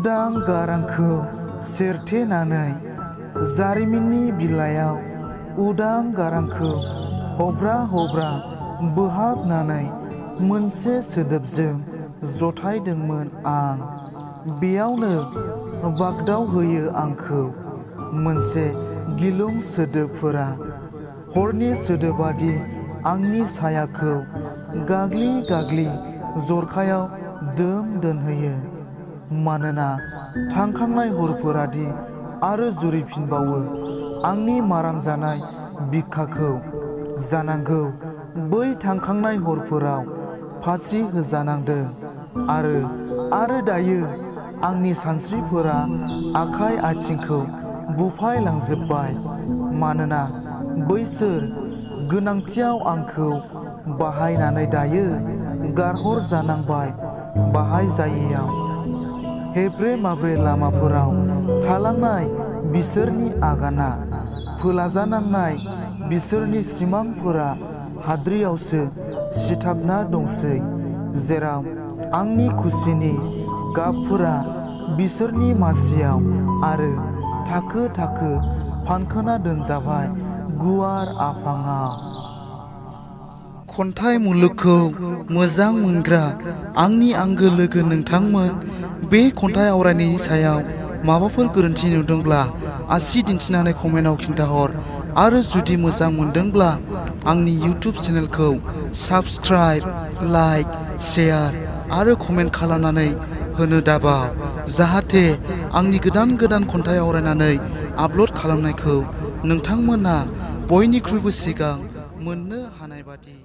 उदां गारांखौ सेरथेनानै जारिमिननि बिलाइयाव उदां गारांखौ हब्रा हब्रा बोहाबनानै मोनसे सोदोबजों जथायदोंमोन आं। बेयावनो बागदावहोयो आंखौ मोनसे गिलुं सोदोबफोरा। हरनि सोदोबादि आंनि सायाखौ गाग्लि गाग्लि जरखायाव दोम दोनहोयो। मानोना थांखांनाय हरफोरादि आरो जुरिफिनबावो आंनि माराम जानाय बिखाखौ। जानांगौ बै थांखांनाय हरफोराव फासि होजानांदों आरो दायो आंनि सानस्रिफोरा आखाइ आथिंखौ बुफायलांजोब्बाय। मानोना बैसोर गोनांथियाव आंखौ बाहायनानै दायो गारहर जानांबाय बाहायजायैयाव। हेब्रे माब्रे लामाफोराव थालांनाय बिसोरनि आगाना फोलाजानांनाय बिसोरनि सिमांफोरा हाद्रियावसो सिथाबना दंसै। जेराव आंनि खुसिनि गाबफोरा बिसोरनि मासियाव आरो थाखो थाखो फानखोना दोनजाबाय गुवार आफाङाव। खन्थाइ मुलुगखौ मोजां मोनग्रा आंनि आंगो लोगो नोंथांमोन, बे खन्थाइ आवरायनायनि सायाव माबाफोर गोरोन्थि नुदोंब्ला आसि दिन्थिनानै कमेन्टआव खिन्थाहर। आरो जुदि मोजां मोनदोंब्ला आंनि इउटिउब चेनेलखौ साबस्क्राइब, लाइक, शेयार आरो कमेन्ट खालामनानै होनो दाबाव, जाहाथे आंनि गोदान गोदान खन्थाइ आवरायनानै आपल'ड खालामनायखौ नोंथांमोना बयनिख्रुइबो सिगां मोननो हानाय बादि।